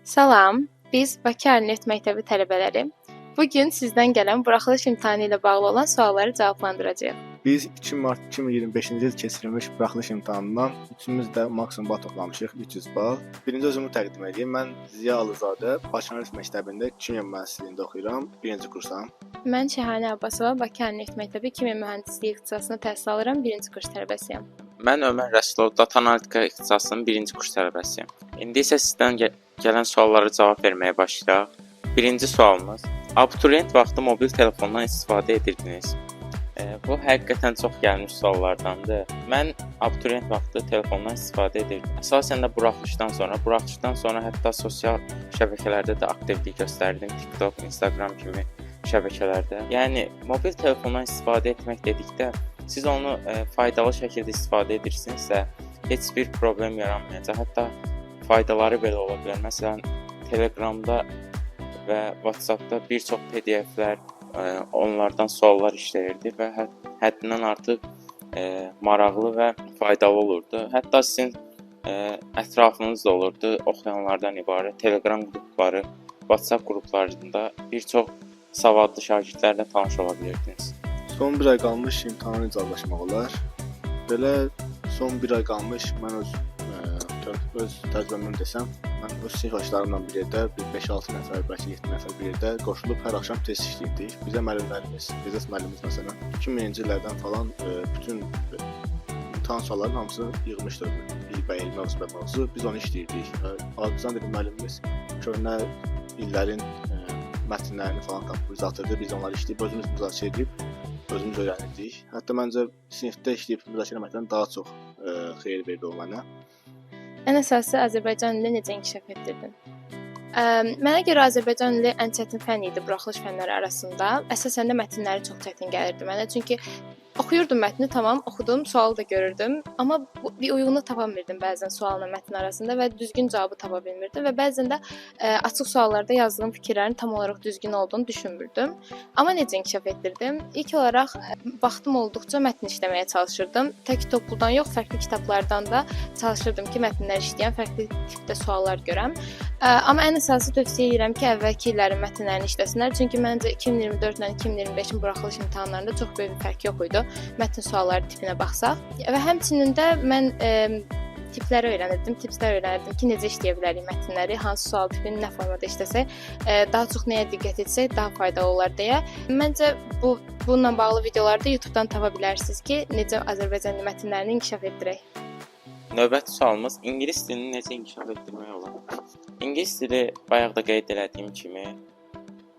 Salam, biz Bakı Ali Neft Məktəbi tələbələri. Bu gün sizdən gələn buraxılış imtahanı ilə bağlı olan sualları cavablandıracağıq. Biz 2 mart 2025-ci il keçirilmiş buraxılış imtahanından üçümüz də maksimum bal toplamışıq, 300 bal. Birinci özümü təqdim edeyim. Mən Ziya Alızadə, Bakı Ali Neft Məktəbində kimya mühəndisliyində oxuyuram, birinci kursam. Mən Şəhanə Abbasova, Bakı Ali Neft Məktəbi Kimya Mühəndisliyi ixtisasında təhsil alıram, birinci kurs tələbəsiyəm. Mən Ömər Rəsulov, Data Analitika ixtisasının birinci kurs tələbəsiyəm. İndi isə sizdən gələn suallara cavab verməyə başlayaq. Birinci sualımız: Abituriyent vaxtı mobil telefondan istifadə edirdiniz? Bu həqiqətən çox gəlmiş suallardandır. Mən abituriyent vaxtı telefondan istifadə edirdim. Əsasən də buraxılışdan sonra, buraxılışdan sonra hətta sosial şəbəkələrdə də aktivlik göstərdim. TikTok, Instagram kimi şəbəkələrdə. Yəni mobil telefondan istifadə etmək dedikdə siz onu faydalı şəkildə istifadə edirsinizsə, heç bir problem yaranmayacaq. Hətta faydaları belə ola bilər. Məsələn, Telegramda və WhatsApp-da bir çox PDF-lər, onlardan suallar işləyirdi və həddindən artıq maraqlı və faydalı olurdu. Hətta sizin ətrafınız da olurdu oxuyanlardan ibarət Telegram qrupları, WhatsApp qruplarında bir çox savadlı şagirdlərlə tanış ola bilirdiniz. Son bir ay qalmış imtahana necə hazırlaşmaq olar? Belə son bir ay qalmış mən öz təcrübəmdən desəm, mən öz sinif yoldaşlarımla bir yerdə bir 5-6 nəfər, bəlkə 7 nəfər bir yerdə qoşulub hər axşam test işləyirdik. Bizə müəllimlərimiz, Riyaziyyat müəllimimiz məsələn 2000-ci illərdən falan bütün imtahan suallarının hamısını yığmışdı ilbəil, mövzu mövzu. Biz onu işləyirdik. Bizdən də bir müəllimimiz köhnə illərin mətnlərini falan tapıb uzatırdı. Biz onları işləyib özümüz müzakirə edib özümüz öyrənirdik. Hətta məncə sinifdə işləyib müzakirə etməkdən daha çox xeyir verdi o mənə. Ən əsası Azərbaycan dilini necə inkişaf etdirdin? Mənə görə Azərbaycan dili ən çətin fənn idi buraxılış fənləri arasında. Əsasən də mətnləri çox çətin gəlirdi mənə. Çünki oxuyurdum mətni, tamam, oxudum, sualı da görürdüm, amma bir uyğunluq tapa bilmirdim bəzən sualla mətn arasında və düzgün cavabı tapa bilmirdim və bəzən də açıq suallarda yazdığım fikirlərin tam olaraq düzgün olduğunu düşünmürdüm. Amma necə inkişaf etdirdim? İlk olaraq vaxtım olduqca mətn işləməyə çalışırdım. Tək topludan yox, fərqli kitablardan da çalışırdım ki, mətnlər işləyən fərqli tipdə suallar görəm. Amma ən əsası tövsiyə edirəm ki, əvvəlki illərin mətnlərini işləsinlər. Çünki məncə 2024 ilə 2025-in buraxılış imtahanlarında çox böyük bir fərq yox idi. Mətn sualları tipinə baxsaq. Və həmçinin də mən tipləri öyrənirdim, tipslər öyrənirdim ki, necə işləyə bilərik mətnləri, hansı sual tipini nə formada işləsək, daha çox nəyə diqqət etsək daha faydalı olar deyə. Məncə bununla bağlı videoları da YouTube-dan tapa bilərsiniz ki, necə Azərbaycan dili mətnlərini inkişaf etdirək. Növbəti sualımız: İngilis dilini necə inkişaf etdirmək olar? İngilis dili bayaq da qeyd elədiyim kimi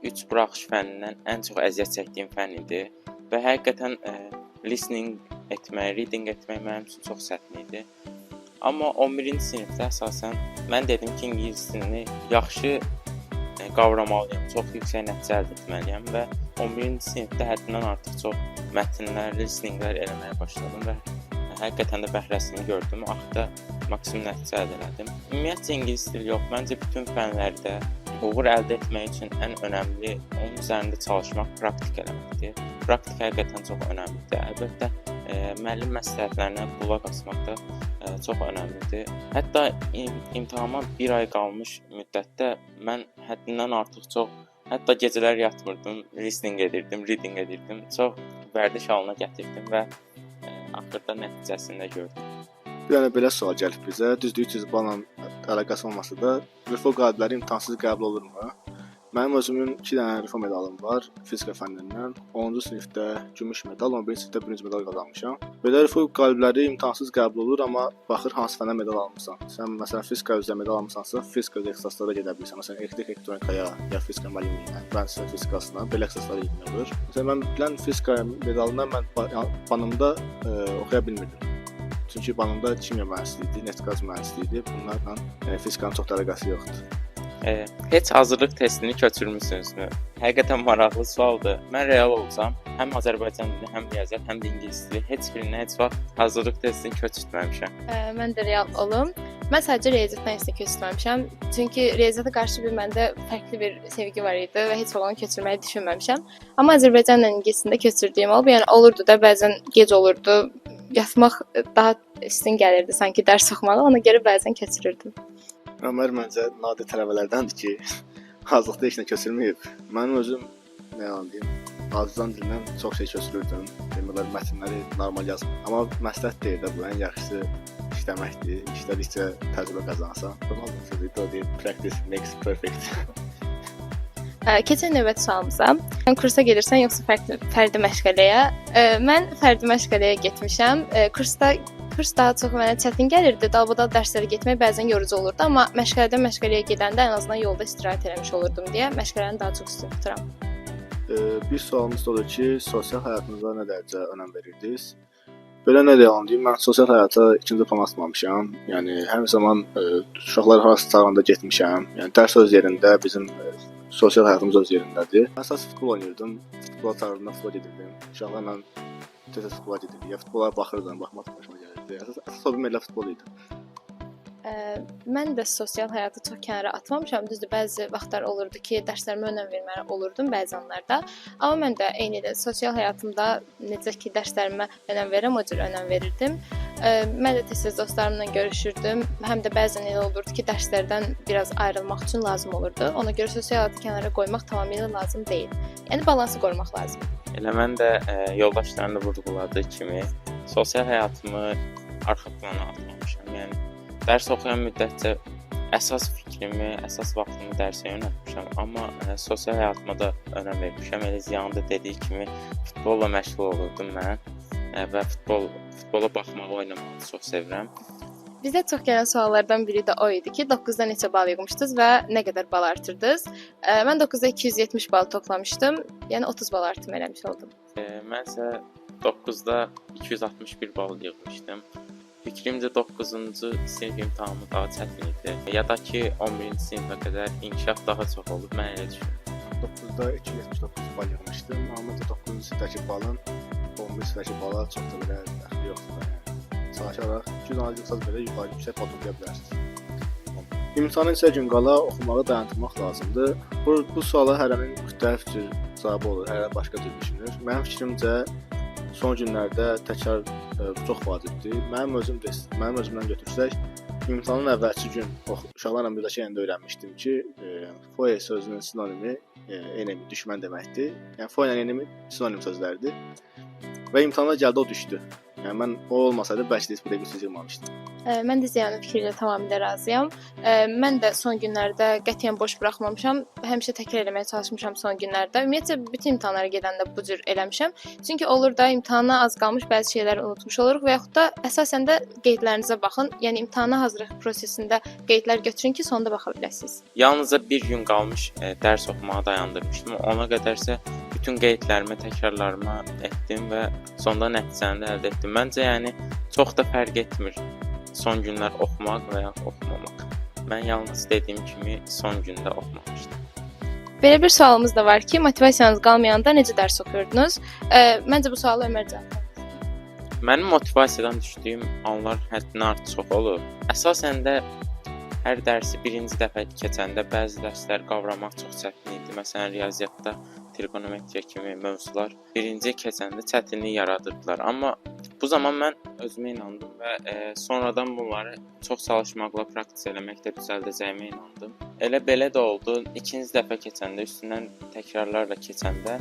3 buraxılış fənnindən ən çox əziyyət çəkdiyim fənn idi və həqiqətən listening etmək, reading etmək mənim üçün çox çətin idi. Amma 11-ci sinifdə əsasən mən dedim ki, ingilis dilini yaxşı qavramalıyam, çox yüksək nəticə əldə etməliyəm və 11-ci sinifdə həddindən artıq çox mətnlər, listeninglər eləməyə başladım və həqiqətən də bəhrəsini gördüm. Axırda maksimum nəticə əldə elədim. Ümumiyyətcə ingilis dili yox, məncə bütün fənlərdə uğur əldə etmək üçün ən önəmli onun üzərində çalışmaq, praktik eləməkdir. Praktik həqiqətən çox önəmlidir. Əlbəttə, müəllim məsləhətlərinə qulaq asmaq da çox önəmlidir. Hətta imtahana bir ay qalmış müddətdə mən həddindən artıq çox, hətta gecələr yatmırdım, listening edirdim, reading edirdim. Çox vərdiş halına gətirdim və axırda nəticəsini də gördüm. Bir dənə belə sual gəlib bizə. Düzdür, 300 balla əlaqəsi olmasa da, RFO qalibləri imtahansız qəbul olurmu? Mənim özümün 2 dənə RFO medalım var fizika fənnindən. 10-cu sinifdə gümüş medal, 11-ci sinifdə bürünc medal qazanmışam. Belə RFO qalibləri imtahansız qəbul olur, amma baxır hansı fəndən medal almısan. Sən məsələn fizika üzrə medal almısansa, fizika üzrə ixtisaslara gedə bilirsən. Məsələn, elektrik elektronikaya ya fizika müəllimliyinə, mühəndislik fizikasına belə ixtisaslara getmək olur. Məsələn, mən bilən fizika medalına mən banımda oxuya bilmirdim. Çünki banımda kimya mühəndisliyi idi, neft-qaz mühəndisliyi idi. Bunlarla fizikanın çox da əlaqəsi yoxdur. Heç hazırlıq testini köçürmüsünüzmü? Həqiqətən maraqlı sualdır. Mən real olsam, həm Azərbaycan dili, həm riyaziyyat, həm də ingilis dili heç birinə heç vaxt hazırlıq testini köçürtməmişəm. Mən də real olum. Mən sadəcə riyaziyyatdan hissini köçürməmişəm. Çünki riyaziyyata qarşı bir məndə fərqli bir sevgi var idi və heç vaxt onu köçürməyi düşünməmişəm. Amma Azərbaycanla ingilisini də köçürdüyüm olub. Yəni olurdu da bəzən gec olurdu. Yatmaq daha üstün gəlirdi sanki dərs oxumağa. Ona görə bəzən köçürürdüm. Ömər məncə nadir tələbələrdəndir ki, azlıqda heç nə köçürməyib. Mənim özüm nə yalan deyim, Azərbaycan dilindən çox şey köçürürdüm. Demək olar mətnləri normal yazmıram. Amma məsləhət deyil də bu, ən yaxşısı işləməkdir. İşlədikcə təcrübə qazanırsan. Normal bir sözdür, o deyir practice makes perfect. Keçək növbəti sualımıza. Sən kursa gedirsən yoxsa fərdi məşğələyə? Mən fərdi məşğələyə getmişəm. Kurs daha çox mənə çətin gəlirdi. Dalbadal dərslərə getmək bəzən yorucu olurdu, amma məşğələdən məşğələyə gedəndə ən azından yolda istirahət eləmiş olurdum deyə məşğələni daha çox üstün tuturam. Bir sualımız da odur ki, sosial həyatınıza nə dərəcə önəm verirdiniz? Belə nə yalan deyim, mən sosial həyata ikinci plan atmamışam. Yəni hər zaman uşaqlar harasa çağıranda getmişəm. Yəni dərs öz yerində, bizim sosial həyatımız öz yerindədir. Mən əsas futbol oynayırdım. Futbola çağıranda futbola gedirdim. Uşaqlarla tez-tez futbola gedirdik. Ya futbola baxırdım, baxmaq xoşuma gəlirdi. Əsas hobim elə futbol idi. Mən də sosial həyatı çox kənara atmamışam. Düzdür, bəzi vaxtlar olurdu ki, dərslərimə önəm verməli olurdum bəzi anlarda. Amma mən də eyni ilə sosial həyatımda necə ki dərslərimə önəm verirəm, o cür önəm verirdim. Mən də tez-tez dostlarımla görüşürdüm. Həm də bəzən elə olurdu ki, dərslərdən biraz ayrılmaq üçün lazım olurdu. Ona görə sosial həyatı kənara qoymaq tamamilə lazım deyil. Yəni balansı qorumaq lazımdır. Elə mən də yoldaşlarım da vurğuladığı kimi sosial həyatımı arxa plana atmamışam. Yəni dərs oxuyan müddətcə əsas fikrimi, əsas vaxtımı dərsə yönəltmişəm, amma sosial həyatıma da önəm vermişəm. Elə Ziyanın da dediyi kimi futbolla məşğul olurdum mən və futbola baxmağı, oynamağı çox sevirəm. Bizə çox gələn suallardan biri də o idi ki, 9-da neçə bal yığmışdınız və nə qədər bal artırdınız? Mən 9-da 270 bal toplamışdım. Yəni 30 bal artım eləmiş oldum. Mən isə 9-da 261 bal yığmışdım. Fikrimcə 9-cu sinif imtahanı daha çətin idi. Ya da ki 11-ci sinifə qədər inkişaf daha çox olub, mən elə düşünürəm. 9-da 279 bal yığmışdım. Amma məncə 9-cu sinifdəki balın 11-ci sinifdəki bala çox da belə dəxli yoxdur da, yəni. Çalışaraq 200 yığsanız belə yuxarı yüksək bal toplaya bilərsiniz. İmtahana neçə gün qala oxumağı dayandırmaq lazımdır. Bu suala hərənin müxtəlif cür cavabı olur, hərə başqa cür düşünür. Mənim fikrimcə son günlərdə təkrar çox vacibdir. Mənim özümdən götürsək, imtahanın əvvəlki gün uşaqlarla müzakirə edəndə öyrənmişdim ki, foe sözünün sinonimi enemy, düşmən deməkdir. Yəni foe ilə enemy sinonim sözlərdir. Və imtahana gəldi, o düşdü. Yəni mən o olmasaydı bəlkə də heç bu dəqiqə söz yığmamışdım. Mən də Ziyanın fikri ilə tamamilə razıyam. Mən də son günlərdə qətiyyən boş buraxmamışam. Həmişə təkrar eləməyə çalışmışam son günlərdə. Ümumiyyətcə bütün imtahanlara gedəndə bu cür eləmişəm. Çünki olur da imtahana az qalmış bəzi şeyləri unutmuş oluruq və yaxud da əsasən də qeydlərinizə baxın. Yəni imtahana hazırlıq prosesində qeydlər götürün ki, sonda baxa biləsiniz. Yalnızca bir gün qalmış dərs oxumağı dayandırmışdım. Ona qədərsə bütün qeydlərimi, təkrarlarımı etdim və sonda nəticəni də əldə etdim. Məncə yəni çox da fərq etmir son günlər oxumaq və ya oxumamaq. Mən yalnız dediyim kimi son gündə oxumamışdım. Belə bir sualımız da var ki, motivasiyanız qalmayanda necə dərs oxuyurdunuz? Məncə bu sualı Ömər cavab versin. Mənim motivasiyadan düşdüyüm anlar həddindən artıq çox olub. Əsasən də hər dərsi birinci dəfə keçəndə bəzi dərsləri qavramaq çox çətin idi. Məsələn, riyaziyyatda trigonometriya kimi mövzular birinci keçəndə çətinlik yaradırdılar. Amma bu zaman mən özümə inandım və sonradan bunları çox çalışmaqla, praktis eləməklə düzəldəcəyimə inandım. Elə belə də oldu. İkinci dəfə keçəndə, üstündən təkrarlarla keçəndə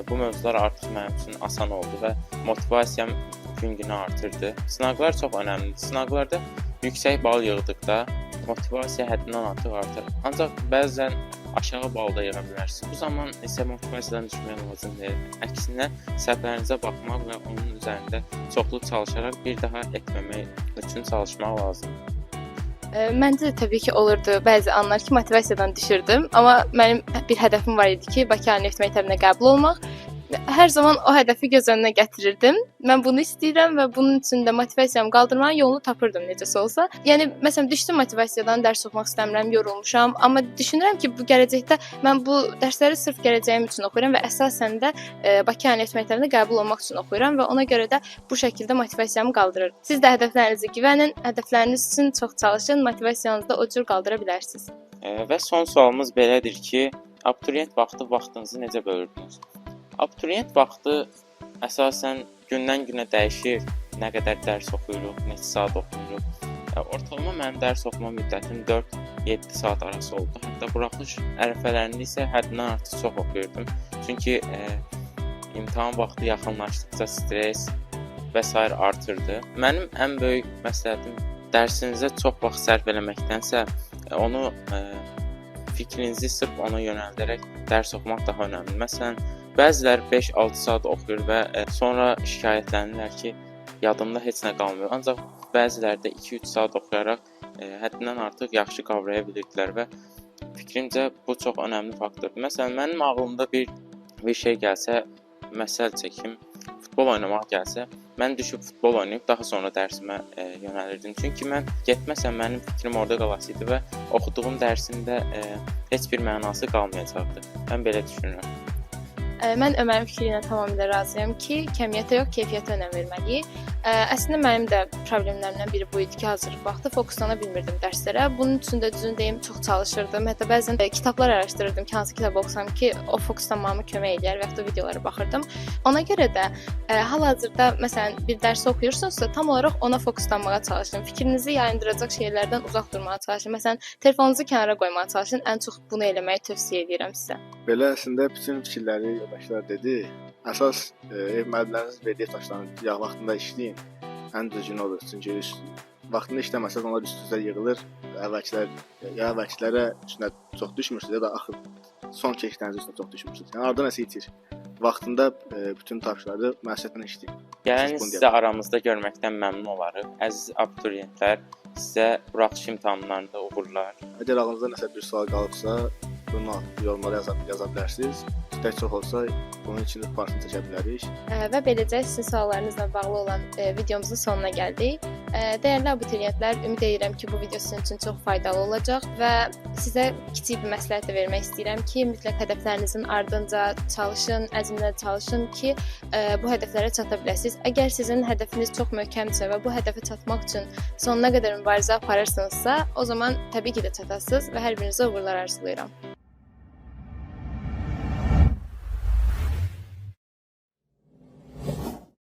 bu mövzular artıq mənim üçün asan oldu və motivasiyam gün-günə artırdı. Sınaqlar çox önəmlidir. Sınaqlarda yüksək bal yığdıqda motivasiya həddindən artıq artır. Ancaq bəzən aşağı bal da yığa bilərsiniz. Bu zaman isə motivasiyadan düşmək lazım deyil. Əksinə səhvlərinizə baxmaq və onun üzərində çoxlu çalışaraq bir daha etməmək üçün çalışmaq lazımdır. Məndə də təbii ki olurdu bəzi anlar ki, motivasiyadan düşürdüm, amma mənim bir hədəfim var idi ki, Bakı Ali Neft Məktəbinə qəbul olmaq. Hər zaman o hədəfi göz önünə gətirirdim. Mən bunu istəyirəm və bunun üçün də motivasiyamı qaldırmanın yolunu tapırdım necəsə olsa. Yəni məsələn düşdüm motivasiyadan, dərs oxumaq istəmirəm, yorulmuşam, amma düşünürəm ki, bu gələcəkdə mən bu dərsləri sırf gələcəyim üçün oxuyuram və əsasən də Bakı Ali Neft Məktəbinə qəbul olmaq üçün oxuyuram və ona görə də bu şəkildə motivasiyamı qaldırırdım. Siz də hədəflərinizə güvənin, hədəfləriniz üçün çox çalışın, motivasiyanızı da o cür qaldıra bilərsiniz. Və son sualımız belədir ki, abituriyent vaxtı vaxtınızı necə bölürdünüz? Abituriyent vaxtı əsasən gündən günə dəyişir. Nə qədər dərs oxuyuruq, neçə saat oxuyuruq. Ortalama mənim dərs oxuma müddətim 4-7 saat arası oldu. Hətta buraxılış ərəfələrində isə həddindən artıq çox oxuyurdum. Çünki imtahan vaxtı yaxınlaşdıqca stres və sair artırdı. Mənim ən böyük məsləhətim dərsinizə çox vaxt sərf eləməkdənsə onu fikrinizi sırf ona yönəldərək dərs oxumaq daha önəmlidir. Məsələn, bəziləri 5-6 saat oxuyur və sonra şikayətlənirlər ki, yadımda heç nə qalmır. Ancaq bəziləri də 2-3 saat oxuyaraq həddindən artıq yaxşı qavraya bilirdilər və fikrimcə bu çox önəmli faktordur. Məsələn, mənim ağlımda bir şey gəlsə, məsəl çəkim, futbol oynamaq gəlsə, mən düşüb futbol oynayıb daha sonra dərsimə yönəlirdim. Çünki mən getməsəm mənim fikrim orada qalasıydı və oxuduğum dərsin də heç bir mənası qalmayacaqdı. Mən belə düşünürəm. Mən Ömərin fikri ilə tamamilə razıyam ki, kəmiyyətə yox, keyfiyyətə önəm verməliyik. Əslində mənim də problemlərimdən biri bu idi ki, hazırlıq vaxtı fokuslana bilmirdim dərslərə. Bunun üçün də düzünü deyim, çox çalışırdım. Hətta bəzən kitablar araşdırırdım ki, hansı kitab oxusam ki, o fokuslanmağıma kömək eləyər və yaxud da videolara baxırdım. Ona görə də hal-hazırda məsələn bir dərs oxuyursunuzsa, tam olaraq ona fokuslanmağa çalışın. Fikrinizi yayındıracaq şeylərdən uzaq durmağa çalışın. Məsələn, telefonunuzu kənara qoymağa çalışın. Ən çox bunu eləməyi tövsiyə edirəm sizə. Belə əslində bütün fikirləri yoldaşlar dedi. Əsas ev müəllimləriniz verdiyi tapşırıqları ya vaxtında işləyin. Ən düzgünü odur. Çünki vaxtında işləməsəniz onlar üst-üstə yığılır. Əvvəlkilər ya əvvəlkilərə üstünə çox düşmürsünüz ya da axır son keçdiyiniz üstünə çox düşmürsünüz. Yəni arada nəsə itir. Vaxtında bütün tapşırıqları məsuliyyətlə işləyin. Gələn sizi aramızda görməkdən məmnun olarıq. Əziz abituriyentlər, sizə buraxılış imtahanlarında uğurlar. Əgər ağlınızda nəsə bir sual qalıbsa, bunu yorumlara yaza bilərsiniz. İstək çox olsa bunun üçün də partını çəkə bilərik. Və beləcə sizin suallarınızla bağlı olan videomuzun sonuna gəldik. Dəyərli abituriyentlər, ümid edirəm ki, bu video sizin üçün çox faydalı olacaq və sizə kiçik bir məsləhət də vermək istəyirəm ki, mütləq hədəflərinizin ardınca çalışın, əzmlə çalışın ki, bu hədəflərə çata biləsiniz. Əgər sizin hədəfiniz çox möhkəmdirsə və bu hədəfə çatmaq üçün sonuna qədər mübarizə aparırsınızsa, o zaman təbii ki də çatasınız və hər birinizə uğurlar arzulayıram.